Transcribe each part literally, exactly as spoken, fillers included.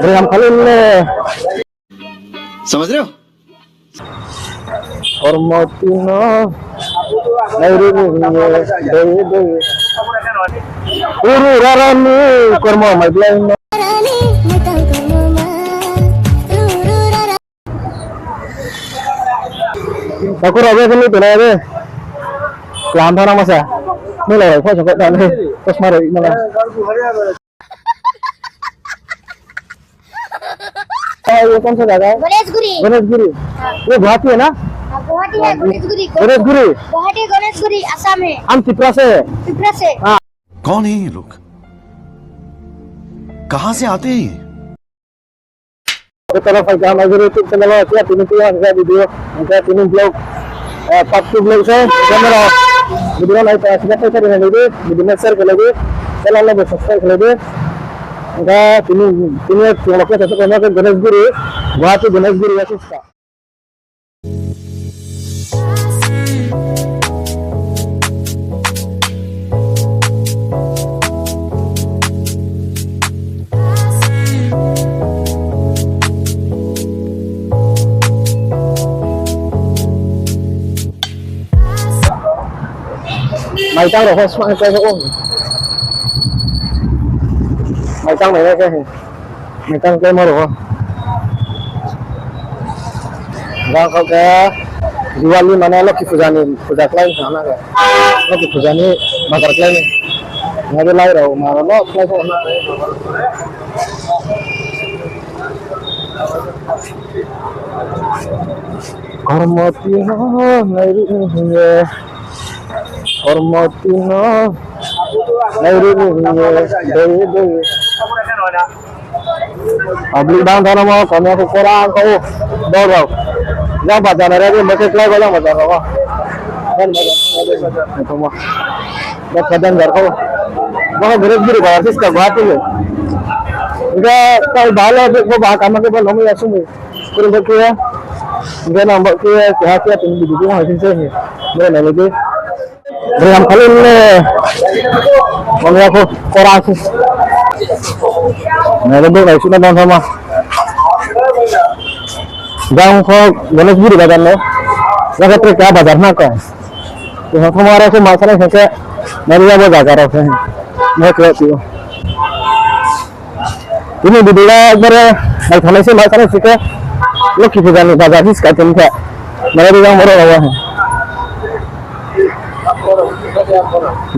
Breham khalai le. समझ रहे हो? Kormo tino, nairu ni ye, dei dei. Uru rara ni, kormo mai blai no. Takhu rao be khe ni tongnai be. Klam thana masa. Ni lai rao pho sokot thani. Kosma rao mala. ये कौन सा जगह है? गणेशगुरी। गणेशगुरी। हाँ। ये गुवाहाटी है ना? हाँ, गुवाहाटी है, गणेशगुरी। गणेशगुरी। गुवाहाटी, गणेशगुरी, आसाम है। हम त्रिपुरा से हैं। त्रिपुरा से। हाँ। कौन है ये लोग? कहाँ से आते हैं ये? Joto no phai kaham, aini YouTube channel wo khe tini tini ang khe video, ang khe tini vlog, eh, part two vlog se, camera, video no nai ta, sida phai phai nai di, video no share khe lai di, channel no bo subscribe khe lai di. Ang khe tini, tini chung location se khe Ganeshguri, Guwahati Ganeshguri ya se ska. Maitang rao pho smai khe o. Maitang nai khe. Maitang kláimo rao. Jang khaoh khe Diwali mane Lokhi Puja ni puja klái sa na khe. Lokhi Puja ni bazar klái ni. Nai de lai rao ma rao no klái kho na. Kormo tino nairu ni hing ye. Kormo tino nairu ni hing ye. Dei dei. Public bang thanomo, kamya khe korang kau, bor rao. Jang bazar nai rao, bo khe klái bo jang bazar rao. Jang bazar nai rao, thamo. Bo khe danger kau. Bo khe Ganeshguri bazar, siska Guwahati ni. Hingkhe tai bale, bo ba kama khe bo lomai ya sumui. Kuri bo khe, hingkhe nang bo khe, keha khe, tini video khe hai sing se. Bo nai di. Breham khalai le. Mangya kho kora kho. Nai le bo nai suna non thama. Jang kho Ganeshguri bazar no. Jang kho tre ka bazar na ko. Ko thama ra kho ma sana khe. Nai ya bo jaga ra kho. Nai kho ti. Tini video le ekbare naithanai se, ma sanai se khe, Lokhi Puja ni bazar ni sky tini khe. Nai di jang boro rao.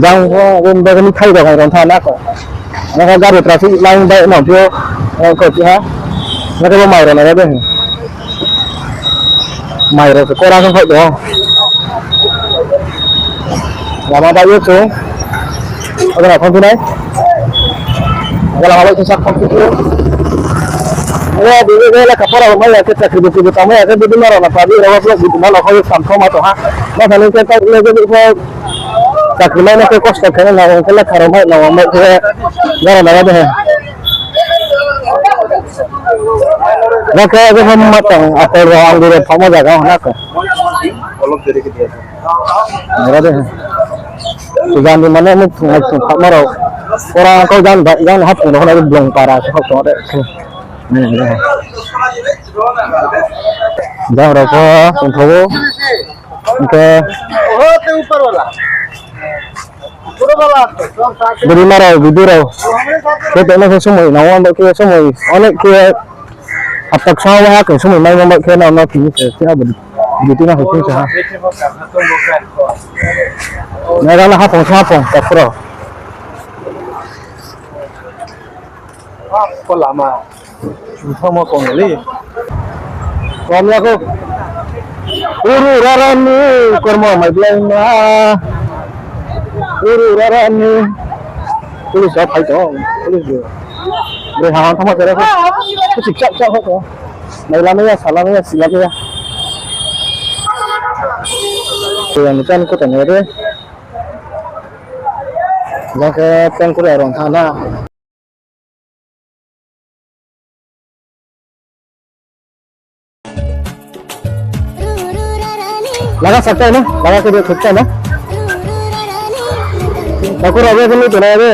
Jang bo, bo bagani thai rao hai rao tha na ko. Na khe gari traffic line bai nang phio, ko ti ha. Na khe bo mai rao nai de. Mai rao se kora khe phai do. Lama bai yo chung. Abo na thang phi nai. Abo lama bai chung sak thang phi. Abo bini lekha pora rao mai ya khe chakri bukri bo tang mai ya khe bini ma rao na public rao vlog video ma rao khe sam thoma tong ha. Ma thani khe ta le je bo chakri mai na khe kosto khe na khe lekha rao mai na mai khe. Jara na de. Jang khe je ma tang apple rao, angur rao, phamo jaga na khe. Nai di. Puja ni mane muthung muthung phamo rao. Kora kau jang ba, jang haphung rao na blong para se hok tong de. Jang rao pho tong tho. Hingkhe. Bini ma rao, bidi rao. Khe tongna khe somoi nang ou, abo khe somoi onek khe hapta ksa ha khe somoi mai ma bai khe nang no tini khe khe abo duty na hoikhum sa ha. Nai rang na haphung sa haphung ta phuro. Ko lama. Thamo kong le. Kom ya ko. Uru rara ni kormo mai blai na. Uru rara ni. Police rao phai tong. Police rao. Bre ha thamo kere ko. Ko sik sak sak ko. Mai lama ya, sa lama ya, si lama ya. Ko yang kan ko tanya de. Jang khe peng kuri arong thana. Laga sakta na, laga khe thukta na. Baku rabe khe ni tonai be.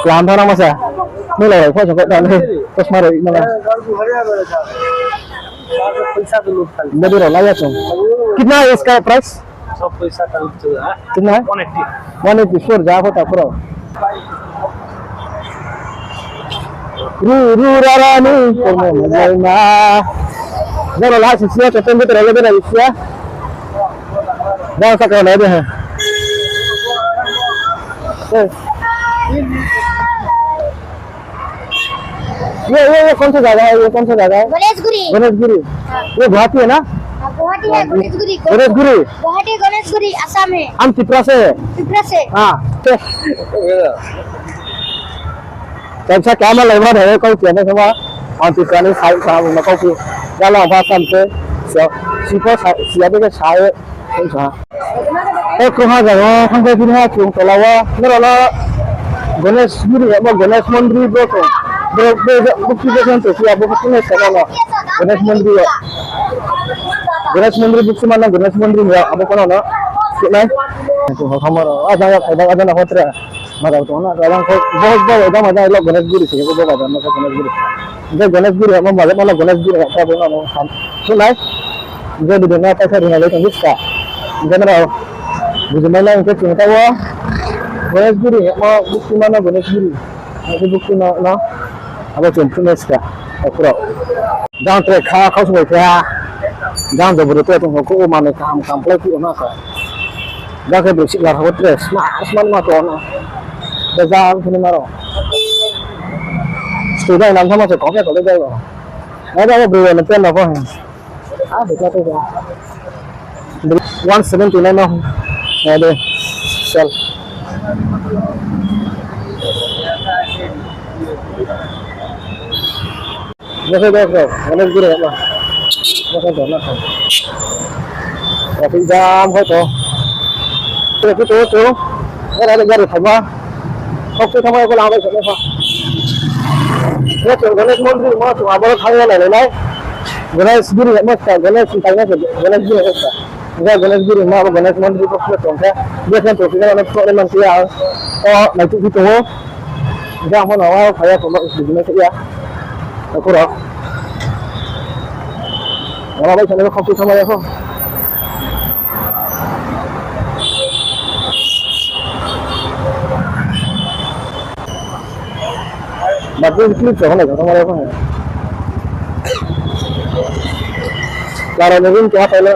Klam thang nang masa. Mui lai rao pho sokot thang ni. Chosma rao mala. Bodi rao lai ya chung. कितना है इसका प्राइस? सब पैसा का कितना है? One eighty. One eighty four जा होता पूरा। Ru ru ra ra ni kormo nai ma. Jalo la sisia, chapang bithor le bera sisia. Jalo saka nai de ha. ये, ये, ये कौन सा जगह है? ये कौन सा जगह है? गणेशगुरी। गणेशगुरी। हाँ। ये गुवाहाटी है ना? हाँ, गुवाहाटी है, हाँ, गणेशगुरी। गणेशगुरी। गुवाहाटी, गणेशगुरी, आसाम है। हम त्रिपुरा से हैं। त्रिपुरा से। हाँ। Kaisa kama lai ma thai kau tia na sama. Ang Tripura ni sai sa bung na kau phi. Jala ba sam se. Siya, sipo sa, siya de ke sa ye. Sa. O kruha jaga o thangpai phini ha chung tola o. Nrao no Ganesh Giri abo Ganesh Mondri bo tong. Bo, bo, bo, bukti bo khe tong phi abo khe tong sa no. Ganesh Mondri o. Ganesh Mondri bukti ma no Ganesh Mondri ni abo kono no. Khe nai. Chung ho khamar o. Ajang ya khai ba ajang na hotra. Mara tong na, kailang kho, bo, bo, bo, ma jang lo Ganesh Giri se, bo, bo, bazar ma khe Ganesh Giri. Hingkhe Ganesh Giri, ma, ma, ma, Ganesh Giri, ma, bo, ma, ma, ham. Sunai. Hingkhe bidi na, paisa rinai le tong ska. Hingkhe nrao, bujimai na, hingkhe chung ta o. Ganesh Giri, ma, bukti ma na Ganesh Giri. Hingkhe bukti ma na, abo chung phunai ska. Akhurao. Jang tre kha, khau sbai kha. Jang jabru tre tong ko, manoi kaham, kaham khlai phi o na kha. Jang khe bru sikla kha, tre sma, sma ma to na. Da jang phini maro. Student nam thama se kok ya kok le jai o. Ada bru na pen na ko. Ah, dekha to. One seventy nine no. Ada. Sel. Jese jese, Ganesh Giri ma. Jese jese na. Traffic jam hoito. Traffic to to. Era gari thama. Khokti thama ko la bai sa na. Mo chung Ganesh Mondri mo chung abo thang ya nai nai. Ganesh Giri ma sa, Ganesh thang na Ganesh Giri ma sa. Ga Ganesh Giri ma abo Ganesh Mondri ko tong khe. Dia kan to khe na ko man khe ya. O nai tu tu. Jang pho no wa phai ya, tongma business ya. Akhurao. Wala bai sani khokti thama ya kho. Ba tu clip sa khana thama ya kho. Lara ne rin kya pala.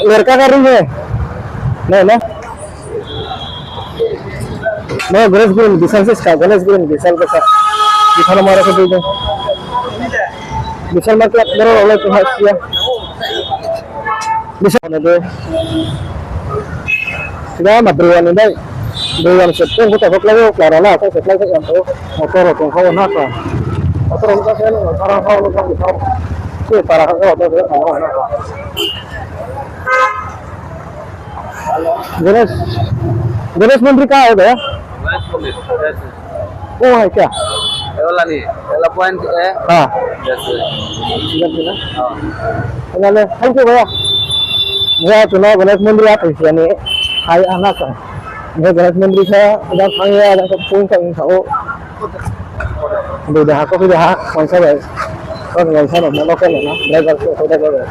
Lerka ka rin hai. Na, na. Mo Ganesh Giri ni bisal se ska, Ganesh Giri ni bisal ko sa. Bisal mara ko dei dei. Bisal ma kya, boro rao le tu ha siya. Bisal na de. Sida ma Brewan ni dei. Brewan se tong ko ta ko klai ko klai rao na, ko se klai ko yang ko. Motor rao tong ko na ka. Motor rao ka se na, para ko ko ko. Ko para ko ko na ka. Ganesh, गणेश मंदिर कहाँ है भैया? गणेश मंदिर, ऐसे। वो है क्या? ये वाला नहीं, ये वाला पॉइंट है। हाँ। जैसे। इधर से ना? हाँ। इधर ले, thank you भैया। भैया, चुनाव गणेश मंदिर आप ऐसे यानी, हाय, आना का। ये गणेश मंदिर का, इधर खाएंगे, इधर सब फोन करेंगे, वो। Bui daha, kopi daha, waisa bai. Kok waisa no, local no, driver ko, driver bai.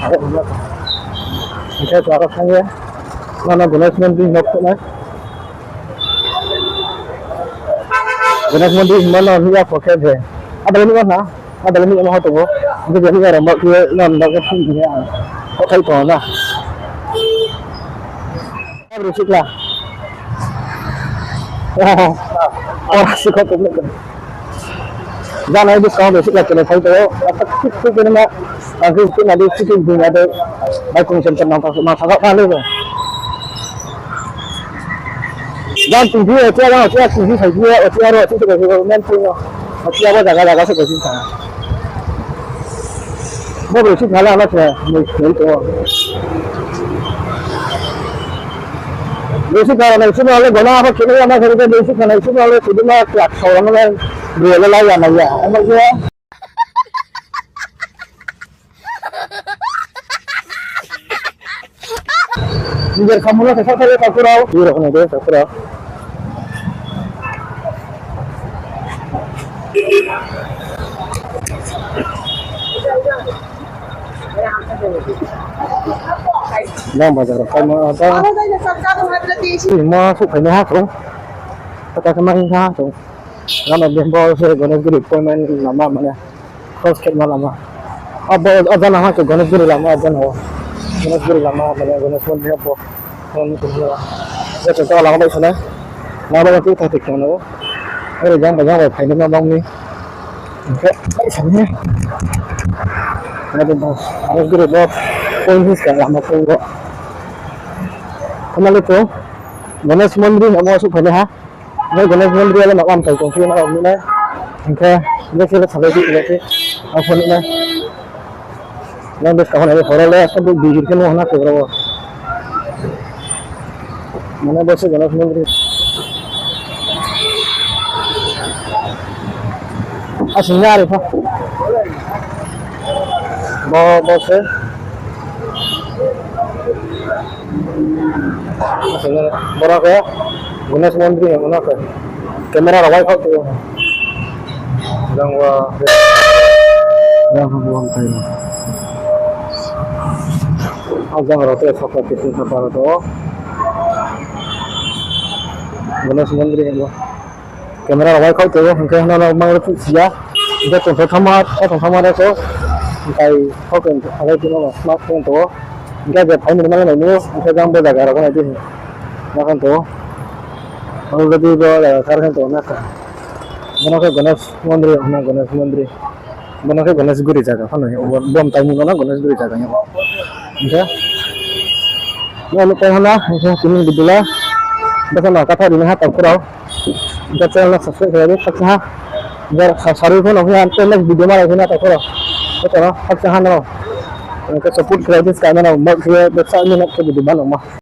Aro no. Hingkhe to aro thang ye. Mano Ganesh Mondri nok khna. Ganesh Mondri hima no niya pokhe je. Adal ni na, adal ni ma hoto bo. Bui ni aro mo ye no no ko thang ye. Ko thai to na. Bru sikla. Ora sikla to. Jana idu kau bru sikla kene phai to. Apa tik tik kene ma. Angkri tik na di tik tik di na de. Bai kung sem sem nang ta ma sa ka le. Jan ting di, otia jan, otia ting di sai di, otia ro, otia ko men ting no. Otia bo jaga jaga se ko ting ta. Bo bru sikla la na se, ni ni to. Basic ka nai sini ale gona apa kini ama kiri ke basic ka nai sini ale sini ma klak saurang ma beli lai ya nai ya. Ama ya. Nijer kamu na sasa saya takurau. Iya, kena deh takurau. Jang bazar rao kaima ta. Mo souhphai nai ha chung. Kata khe ma hing ha chung. Rana bimbo se Ganeshguri appointment lama mane. Cross khe ma lama. Abo, o jana ha khe Ganeshguri lama, o jana o. Ganeshguri lama, mane Ganesh mondri abo. Phone ni tong la. Joto to lama bai sana. Lama bai tui thai thik tong no. Ere jang bai jang bai phai ni ma bang ni. Oke, bai sana ni. Ada bang. Ganeshguri bo. Phone his ka lama phone bo. Kemale to. Ganesh mondri amo souhphai nai ha. Bo Ganesh mondri le ma lam tai tong phi na rom ni na. Hingkhe, je se le salai di, le se. Ang phone ni na. Nang bes kahon ai horo le, sa bihir khe no hana khe bro. Mane bo se Ganesh mondri. Asing na ari pha. Bo, bo se. Boro khe Ganesh mondri hingmo no khe camera rao bai khau tong ou. Jang wa, jang ha bo ang tai. A jang rao te sokha kiting sapa rao tong ou. Ganesh mondri hingmo. Camera rao bai khau tong ou, hingkhe hana no mang le phuh si ya. Hingkhe tongthok thama, tongthok thama rao so. Hingkai khau tong, hingkai tongma smartphone tong ou. Hingkhe je phai ni ma nai nu, hingkhe jang bo zaga rao nai di. Ma khan tong ou. Already bo zaga kar khan tong ou na kha. Bono khe Ganesh mondri, hana Ganesh mondri. Bono khe Ganeshguri zaga phano, bo, bo mtai ni bono Ganeshguri zaga hing ou. Hingkhe, no nuh pai hana, hingkhe tini video le, besa no katha ri nai ha takhu rao. Hingkhe channel no subscribe khe di, khakchang ha. Hingkhe sa-, sarui pho no hing ha, next video malai phi na takhu rao. Besa no khakchang ha no. Hingkhe support khe di, skang no, mak khe, besa ni nok khe video ba no ma.